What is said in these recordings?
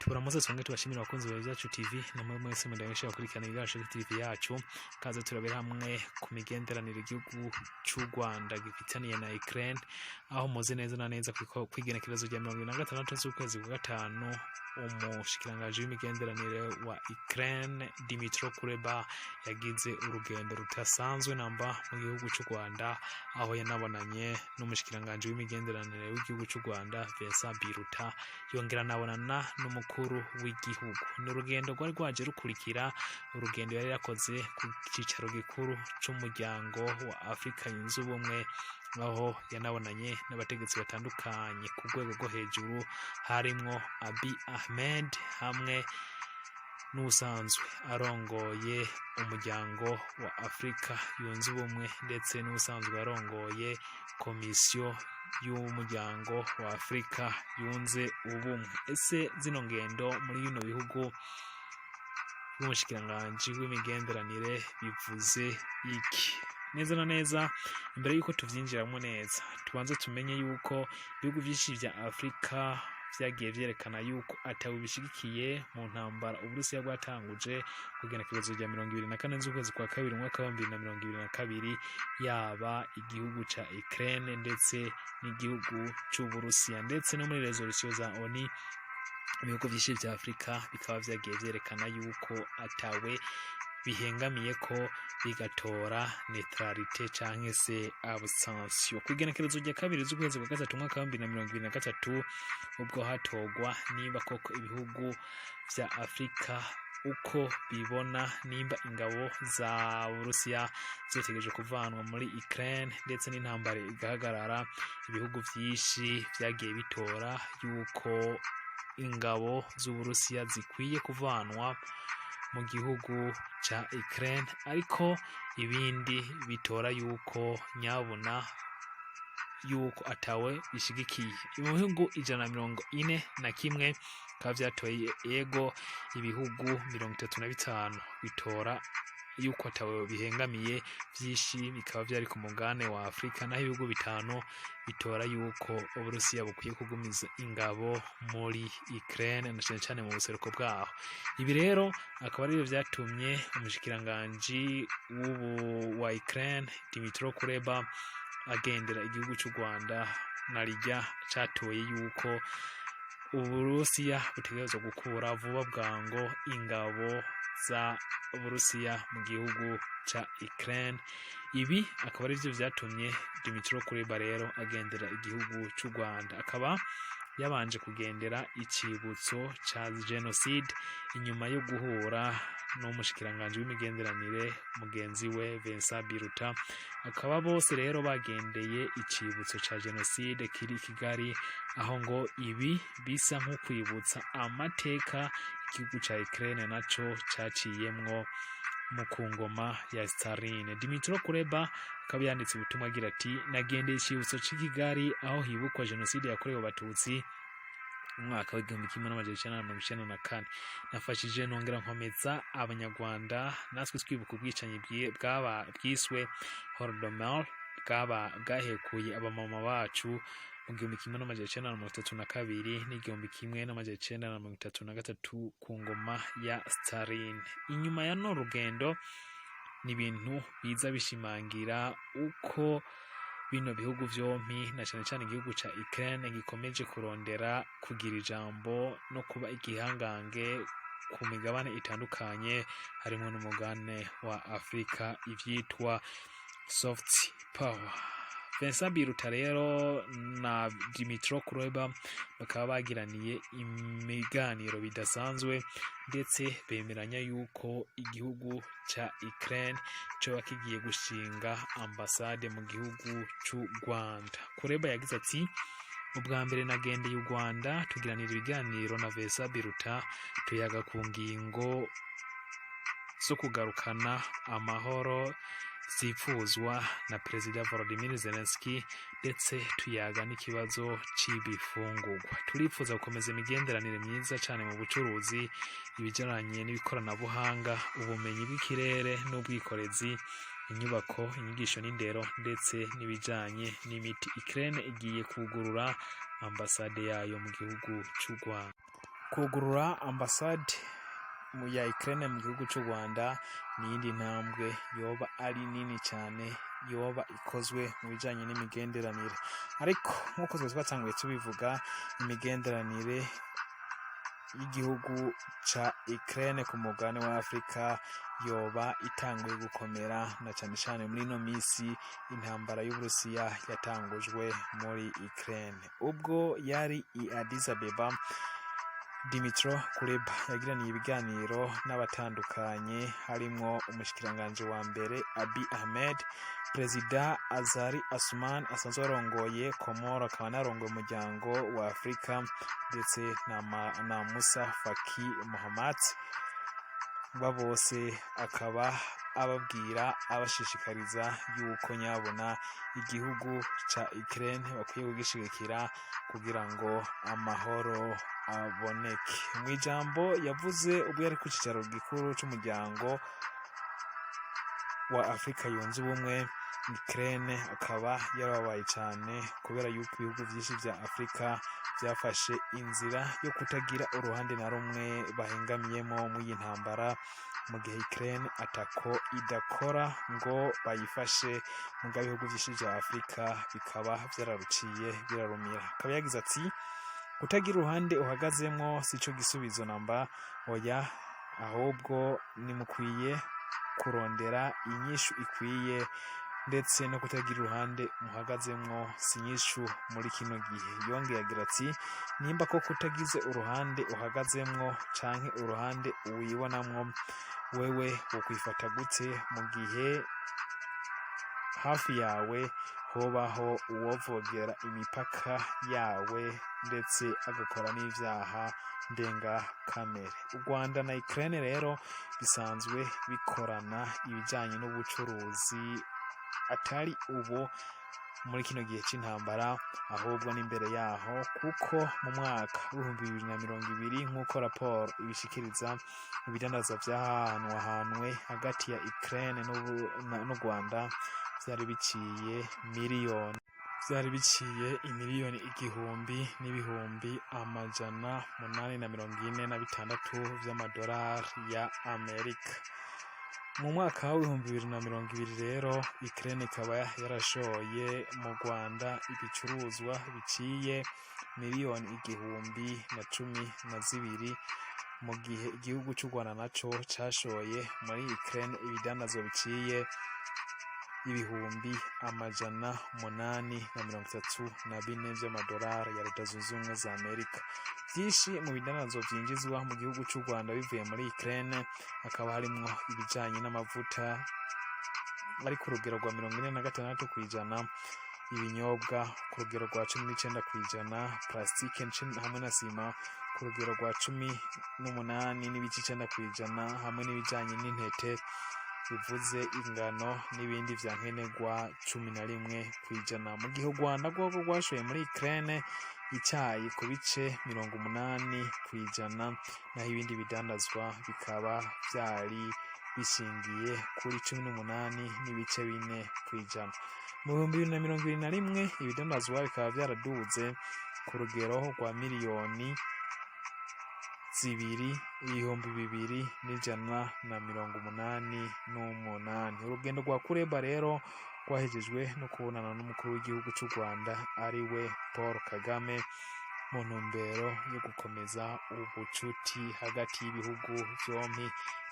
Turamutse, twongere tubashimira abakunzi ba Byacu TV namwe mwese mudahesha gukurikirana ibiganiro TV yacu. Kaze turabera hamwe ku migenderanire igihugu cy'u Rwanda gifitaniye na Ukraine, aho muzi neza na neza kw'igenekerezo rya 26 z'ukwezi kwa gatanu, umushikiranganji w'imigenderanire wa Ukraine Dmytro Kuleba yagize urugendo rudasanzwe namba mu gihugu cy'u Rwanda, aho yanabonanye n'umushikiranganji w'imigenderanire w'igihugu cy'u Rwanda Vincent Biruta, yongera anabonana n'umukuru w'igihugu. Ni urugendo rwari rwaje rukurikira urugendo yari yakoze ku cyicaro gikuru c'umuryango wa Afrika Yunze Ubumwe, aho yanabonanye n'abategetsi batandukanye ku rwego rwo hejuru, harimwo Abiy Ahmed hamwe n'ubusanzwe arongoye umuryango wa Afrika Yunze Ubumwe, ndetse n'ubusanzwe arongoye Komisiyo y'umuryango wa Afrika Yunze Ubumwe. Ese zino ngendo muri bino bihugu bw'umushikiranganji w'imigenderanire bivuze iki neza na neza? Imbere y'uko tuvyinjiramo neza, tubanze tumenye yuko ibihugu vyinshi vya Afrika vyagiye vyerekana yuko atawe bishigikiye mu ntambara Uburusiya bwatanguje kugenekerezo rya 24 z'ukwezi kwa kabiri umwaka wa 2022, yaba igihugu ca Ukraine ndetse n'igihugu c'Uburusiya. Ndetse no muri resolution za ONU, ibihugu vyinshi vya Afrika bikaba vyagiye vyerekana yuko atawe bihengamiye, ko bigatora neutralité canke se abstention. Kw'igenekerezo rya 2 z'ukwezi kwa gatatu umwaka wa 2023, ubwo hatorwa niba koko ibihugu vya Afrika uko bibona nimba ingabo za Burusiya zotegereje kuvanwa muri Ukraine ndetse n'intambara igahagarara, ibihugu vyinshi vyagiye bitora yuko ingabo z'Uburusiya zikwiye kuvanwa mu gihugu ca Ukraine, ariko ibindi bitora yuko nyabuna yuko atawe bishigikiye. Ibihugu 141 bikaba vyatoye ego, ibihugu 35 bitora yuko atawe bihengamiye, vyinshi bikaba vyari ku mugabane wa Afrika, naho ibihugu 5 bitora yuko Uburusiya bukwiye kugumiza ingabo muri Ukraine na cane cane mu buseruko bwaho. Ibi rero akaba arivyo vyatumye umushikiranganji w'ubu wa Ukraine Dmytro Kuleba agendera igihugu c'u Rwanda, narirya catoye yuko Uburusiya butegerezwa gukura vuba bwango ingabo za Burusiya mu gihugu ca Ukraine. Ibi akaba arivyo vyatumye Dmytro Kuleba rero agendera igihugu c'u Rwanda, akaba yabanje kugendera icibutso ca genocide inyuma yo guhura n'umushikiranganji w'imigenderanire mugenzi we Vincent Biruta. Akaba bose rero bagendeye icibutso ca genocide kiri i Kigali, aho ngo ibi bisa nko kwibutsa amateka igihugu ca Ukraine naco caciyemwo mu ku ngoma ya Stalin. Dmytro Kuleba akaba yanditse ubutumwa agira ati: "Nagendeye icibutso c'i Kigali aho hibukwa jenoside yakorewe Abatutsi mu mwaka w'1994. Nafashije nongera nkomeza Abanyarwanda, natwe twibuka ubwicanyi bwiswe Holodomor bwaba bwahekuye abamama bacu mu 1932 n'1933 ku ngoma ya Stalin." Inyuma ya no rugendo, ni ibintu biza bishimangira uko bino bihugu vyompi, na cane cane igihugu ca Ukraine, gikomeje kurondera kugira ijambo no kuba igihangange ku migabane itandukanye, harimwo n'umugabane wa Afrika, ivyitwa soft power. Vincent Biruta rero na Dmytro Kuleba bakaba bagiraniye imiganiro bidasanzwe, ndetse bemeranya yuko igihugu ca Ukraine coba kigiye gushinga ambasade mu gihugu c'u Rwanda. Kuleba yagize ati: "Ubwa mbere nagendeye u Rwanda, tugiranira ibiganiro na Vincent Biruta, tuyaga ku ngingo zo kugarukana amahoro zipfuzwa na Perezida Volodymyr Zelensky, ndetse tuyaga n'ikibazo c'ibifungurwa. Turipfuza gukomeza imigenderanire myiza cane mu bucuruzi, ibijanye n'ibikoranabuhanga, ubumenyi bw'ikirere n'ubwikorezi, inyubako, inyigisho n'indero, ndetse n'ibijanye n'imiti. Ukraine igiye kugurura ambasade yayo mu gihugu c'u Rwanda." Kugurura ambasade ya Ukraine mu gihugu c'u Rwanda ni iyindi ntambwe yoba ari nini cane yoba ikozwe mu bijanye n'imigenderanire. Ariko nk'uko twari twatanguye tubivuga, imigenderanire y'igihugu ca Ukraine ku mugabane wa Afrika yoba itanguye gukomera, na cane cane muri ino misi intambara y'Uburusiya yatangujwe muri Ukraine. Ubwo yari i Addis Abeba, Dmytro Kuleba yagiraniye ibiganiro n'abatandukanye, harimwo umushikiranganji wa mbere Abiy Ahmed, Perezida Azali Asuman asanzwe arongoye Komoro akaba anarongoye umuryango wa Afrika, ndetse na Musa Faki Mahamat. Bose akaba ababwira, abashishikariza yuko nyabona igihugu ca Ukraine bakwiye kugishigikira kugira ngo amahoro aboneke. Mu ijambo yavuze ubwo yari ku cicaro gikuru c'umuryango wa Afrika yunze ubumwe, Ukraine akaba yarababaye cane kubera yuko ibihugu vyinshi vya Afrika vyafashe inzira yo kutagira uruhande na rumwe bahengamiyemo mw'iyi ntambara, mu gihe Ukraine atako idakora ngo bayifashe, mugabo ibihugu vyinshi vya Afrika bikaba vyararuciye birarumira. Akaba yagize ati: "Kutagira uruhande uhagazemwo sico gisubizo namba, oya, ahubwo nimukwiye kurondera inyishu ikwiye, ndetse no kutagira uruhande muhagazemwo si inyishu muri kino gihe." Yongeye agira ati: "Nimba ko kutagize uruhande uhagazemwo canke uruhande wibonamwo, wewe wokwifata gute mu gihe hafi yawe hobaho uwovogera imipaka yawe ndetse agakora n'ivyaha ndengakamere?" U Rwanda na Ukraine rero bisanzwe bikorana ibijanye n'ubucuruzi, atari ubu muri kino gihe c'intambara, ahubwo n'imbere yaho, kuko mu mwaka w'2020, nk'uko raporo ibishikiriza, ibidandaza vyahanwahanwe hagati ya Ukraine n'u Rwanda vyari biciye imiliyoni 1,846 vy'amadolari ya Amerika. Mu mwaka w'2020 rero, Ukraine ikaba yarashoye mu Rwanda ibicuruzwa biciye miliyoni 1,012, mu gihe igihugu c'u Rwanda naco cashoye muri Ukraine ibidandazwa biciye 834,000 vy'amadolari ya Leta Zunze Ubumwe za Amerika. Vyinshi mu bidandazwa vyinjizwa mu gihugu c'u Rwanda bivuye muri Ukraine hakaba harimwo ibijanye n'amavuta ari ku rugero rwa 46%, ibinyobwa ku rugero rwa 19%, plastique hamwe na sima ku rugero rwa 18.9%, hamwe n'ibijanye n'intete, bivuze ingano n'ibindi vya nkenerwa, 11%. Mu gihe u Rwanda rwogo rwashoye muri Ukraine icayi ku bice 80%, naho ibindi bidandazwa bikaba vyari bishingiye kuri 18.4%. Mu 2021, ibidandazwa bikaba vyaraduze ku rugero rwa miliyoni 2,288. Urugendo rwa Kuleba rero rwahejejwe no kubonana n'umukuru w'igihugu c'u Rwanda, ari we Paul Kagame, mu ntumbero yo gukomeza ubucuti hagati y'ibihugu vyompi.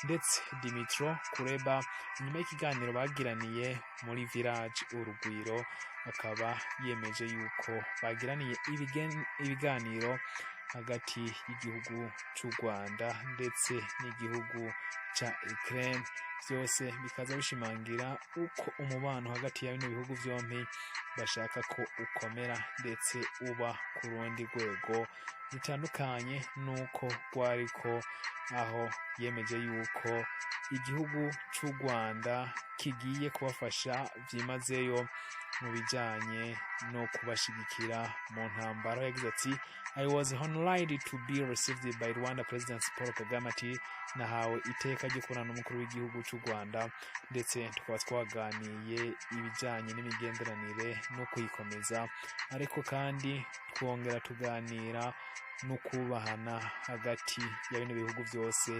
Ndetse Dmytro Kuleba, inyuma y'ikiganiro bagiraniye muri Village Urugwiro, akaba yemeje yuko bagiraniye ibiganiro hagati y'igihugu c'u Rwanda ndetse n'igihugu ca Ukraine, vyose bikaza bishimangira uko umubano hagati ya bino bihugu vyompi bashaka ko ukomera, ndetse uba ku rundi rwego rutandukanye n'uko rwariko, aho yemeje yuko igihugu c'u Rwanda kigiye kubafasha vyimazeyo. mu bijanye no kubashigikira mu ntambara. Yagize ati: "I was honored to be received by Rwanda President Paul Kagame." Ati: "Nahawe iteka ryo kubonana n'umukuru w'igihugu cy'u Rwanda, ndetse tukaba twaganiye ibijyanye n'imigenderanire no kuyikomeza, ariko kandi twongera tuganira no kubahana hagati ya bino bihugu byose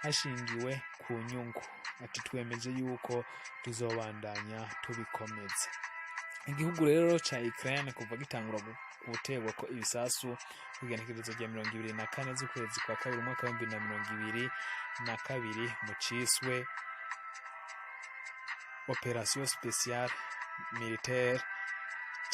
hashingiwe ku nyungu." Ati: "Twemeje yuko tuzobandanya tubikomeza." Igihugu rero ca Ukraine, kuva gitangura guterwa ko ibisasu kw'igenekerezo rya 24 z'ukwezi kwa kabiri umwaka wa 2022 mu ciswe opération spéciale militaire,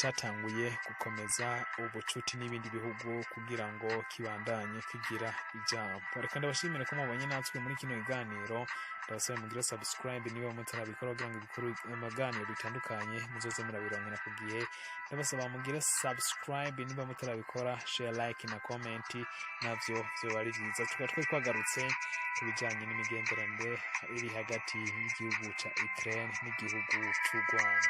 catanguye gukomeza ubucuti n'ibindi bihugu kugira ngo kibandanye kigira ijambo. Reka ndabashimire ko mubonye natwe muri kino kiganiro. Ndabasaba mugire subscribe niba mutarabikora, kugira ngo ibikuru, amaganiro bitandukanye muzoze murabironkera ku gihe. Ndabasaba mugire subscribe niba mutarabikora, share, like na comment navyo vyoba ari vyiza. Tukaba twari twagarutse ku bijanye n'imigenderanire iri hagati y'igihugu ca Ukraine n'igihugu c'u Rwanda.